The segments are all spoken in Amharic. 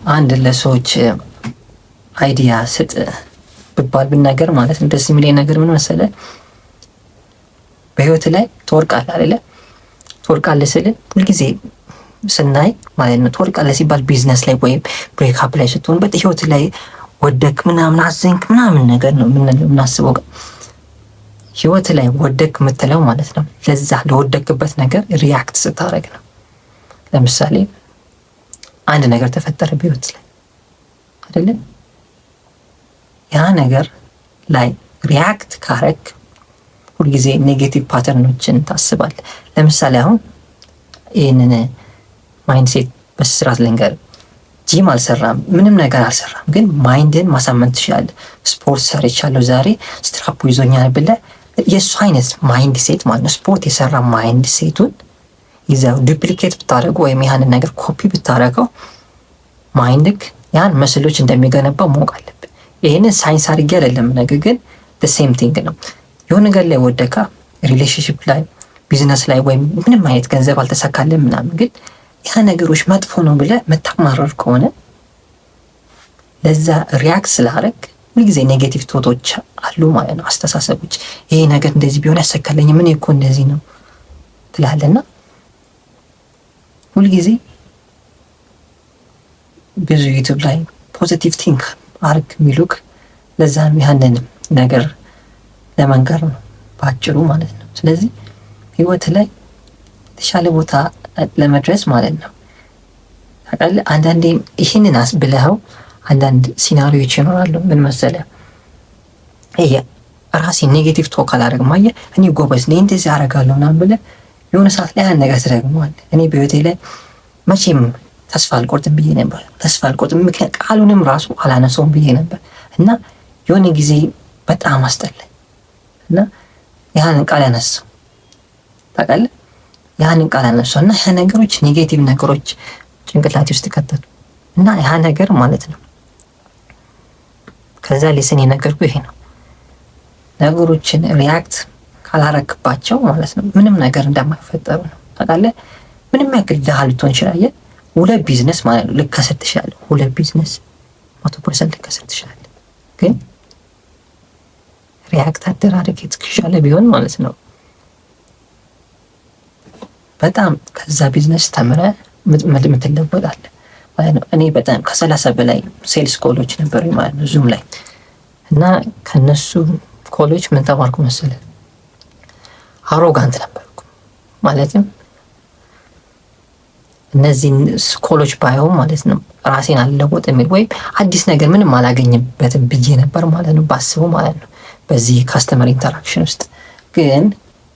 አንድ ለሰዎች idea ስጥ ብባል ብናገር ማለት ነው ደስ የሚለኝ ነገር ምን መሰለህ? በህይወት ላይ ትወድቃለህ አይደለ? ትወድቃለህ ስል ሁልጊዜ ስናይ ማለት ነው፣ ትወድቃለህ ሲባል ቢዝነስ ላይ ወይም break up ላይ ስትሆን በህይወት ላይ ወደክ ምናምን አዘንክ ምናምን ነገር ነው የምናስበው። ህይወት ላይ ወደክ የምትለው ማለት ነው ለዛ ለወደክበት ነገር react ስታደርግ ነው። ለምሳሌ አንድ ነገር ተፈጠረ በህይወት ላይ አይደለ? ያ ነገር ላይ react ካረክ ሁልጊዜ negative pattern ኦችን ታስባለህ። ለምሳሌ አሁን ይህንን mindset በስርዓት ልንገር። ጂም አልሰራም፣ ምንም ነገር አልሰራም፣ ግን ማይንድን ማሳመን ትችላለህ። ስፖርት ሰርቻለሁ ዛሬ ስትራፖ ይዞኛል ብለህ የእሱ አይነት mindset ማለት ነው። ስፖርት የሰራ mindset ኡን ይዘው duplicate ብታደርገው ወይም ያንን ነገር ኮፒ ብታደርገው mind ክ ያን muscle ኦች እንደሚገነባው ማወቅ አለብን። ይህንን ሳይንስ አድርጌ አይደለም፣ ነገር ግን same thing ነው። የሆነ ነገር ላይ ወደካ relationship ላይ፣ ቢዝነስ ላይ ወይም ምንም አይነት ገንዘብ አልተሳካልን ምናምን፣ ግን ያ ነገሮች መጥፎ ነው ብለህ መታማረር ከሆነ ለዛ react ስላደረግ ሁልጊዜ negative thought ኦች አሉ ማለት ነው፣ አስተሳሰቦች። ይሄ ነገር እንደዚህ ቢሆን ያሰካለኝ ምን እኮ እንደዚህ ነው ትላለና ሁልጊዜ ብዙ YouTube ላይ positive think አርግ የሚሉክ ለዛም ያንንም ነገር ለመንገር ነው በአጭሩ ማለት ነው። ስለዚህ ህይወት ላይ የተሻለ ቦታ ለመድረስ ማለት ነው፣ ታውቃለህ፣ አንዳንዴ ይህንን ብለኸው አንዳንድ scenario ዎች ይኖራሉ። ምን መሰለህ፣ ይሄ ራሴ negative talk አላደርግም። አየህ፣ እኔ ጎበዝ ነኝ፣ እንደዚህ አደርጋለሁ ምናምን ብለህ የሆነ ሰዓት ላይ ያን ነገር ትደግመዋለህ። እኔ በህይወቴ ላይ መቼም ተስፋ አልቆርጥም ብዬ ነበር። ተስፋ አልቆርጥም፣ ምክንያት ቃሉንም ራሱ አላነሳውም ብዬ ነበር እና የሆነ ጊዜ በጣም አስጠላኝ እና ያንን ቃል ያነሳው፣ ታውቃለህ፣ ያንን ቃል ያነሳው እና ያ ነገሮች negative ነገሮች ጭንቅላቴ ውስጥ ከተቱ እና ያ ነገር ማለት ነው። ከዛ lesson የነገርኩህ ይሄ ነው። ነገሮችን react ካላረክባቸው ማለት ነው ምንም ነገር እንደማይፈጠሩ ነው። ታውቃለህ፣ ምንም ያክል ድሃ ልትሆን ይችላል። ሁለት ቢዝነስ ማለት ነው ልከስር ትችላለህ። ሁለት ቢዝነስ 100% ልከስር ትችላለህ። ግን react አደራረግ የተሻለ ቢሆን ማለት ነው በጣም ከዛ ቢዝነስ ተምረህ ምትለወጥ አለ ማለት ነው። እኔ በጣም ከ30 በላይ sales call ኦች ነበሩ ማለት ነው Zoom ላይ፣ እና ከነሱ call ኦች ምን ተማርኩ መሰለህ? Arrogant ነበርኩ። ማለትም እነዚህን call ኦች ባየው ማለት ነው ራሴን አልለወጥ የሚል ወይም አዲስ ነገር ምንም አላገኝበትም ብዬ ነበር ማለት ነው ባስበው ማለት ነው በዚህ customer interaction ውስጥ። ግን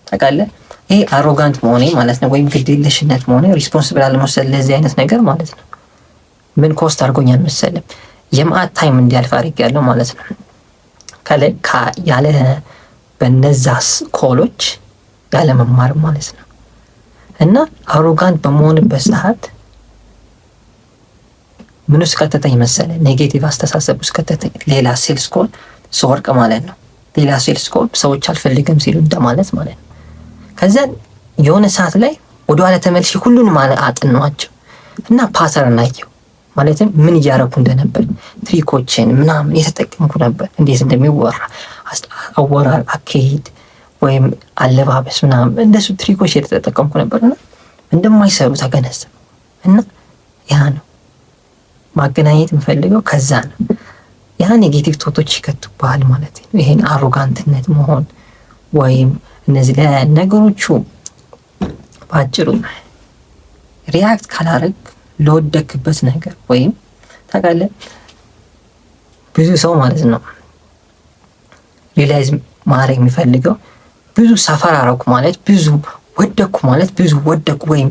ታውቃለህ፣ ይሄ arrogant መሆኔ ማለት ነው ወይም ግዴለሽነት መሆኔ፣ responsible አለመውሰድ ለዚህ አይነት ነገር ማለት ነው ምን cost አድርጎኛል መሰለህ? የማአት time እንዲያልፍ አድርጌያለሁ ማለት ነው ያለ በነዛ call ኦች ያለ መማር ማለት ነው። እና arrogant በመሆንበት ሰዓት ምን ውስጥ ከተተኝ መሰለህ? Negative አስተሳሰብ ውስጥ ከተተኝ። ሌላ sales call ስወርቅ ማለት ነው። ሌላ sales call ሰዎች አልፈልግም ሲሉ እንደማለት ማለት ነው። ከዚያ የሆነ ሰዓት ላይ ወደኋላ ተመልሼ ሁሉንም አጥናኋቸው እና pattern አየሁ። ማለትም ምን እያረኩ እንደነበር፣ trick ኦችን ምናምን የተጠቀምኩ ነበር። እንዴት እንደሚወራ፣ አወራር፣ አካሄድ ወይም አለባበስ ምናምን እንደሱ trick ኦች የተጠቀምኩ ነበር እና እንደማይሰሩ ተገነዘብኩ። እና ያ ነው ማገናኘት የምፈልገው፣ ከዛ ነው ያ negative thought ኦች ይከቱብሃል ማለት ነው። ይሄን arrogant ነት መሆን ወይም እነዚህ ለነገሮቹ በአጭሩ react ካላረግ ለወደክበት ነገር ወይም ታውቃለህ፣ ብዙ ሰው ማለት ነው realize ማድረግ የሚፈልገው ብዙ suffer አረኩ ማለት፣ ብዙ ወደኩ ማለት፣ ብዙ ወደኩ ወይም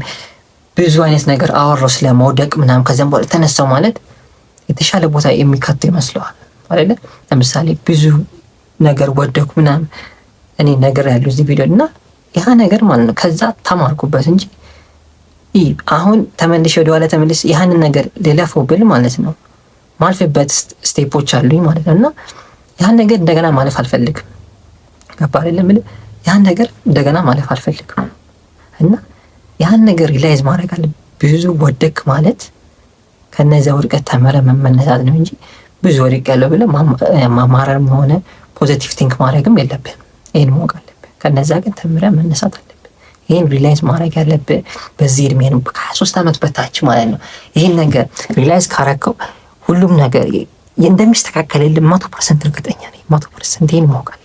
ብዙ አይነት ነገር አወራው ስለ መውደቅ ምናምን ከዚያም በኋላ ተነሳው ማለት የተሻለ ቦታ የሚከተው ይመስለዋል አይደለ? ለምሳሌ ብዙ ነገር ወደኩ ምናምን እኔ ነገር ያለው እዚህ ቪዲዮ እና ያ ነገር ማለት ነው ከዛ ተማርኩበት እንጂ አሁን ተመልሼ ወደኋላ ተመልሼ ያንን ነገር ልለፈው ብል ማለት ነው ማልፍበት step ኦች አሉኝ ማለት ነው። እና ያን ነገር እንደገና ማለፍ አልፈልግም። ገባ አይደለም? ያን ነገር እንደገና ማለፍ አልፈልግም። እና ያን ነገር realize ማድረግ አለ፣ ብዙ ወደክ ማለት ከነዚያ ውድቀት ተምረህ መነሳት ነው እንጂ ብዙ ወድቄያለሁ ብለህ ማማረርም ሆነ positive think ማድረግም የለብህም። ይህን ማወቅ አለብህ። ከነዛ ግን ተምረህ መነሳት አለብህ። ይህን realize ማድረግ ያለብህ በዚህ እድሜ ነው፣ ከ23 ዓመት በታች ማለት ነው። ይህን ነገር realize ካረከው ሁሉም ነገር እንደሚስተካከልልህ 100% እርግጠኛ ነኝ። 100% ይህን ማወቅ አለብህ።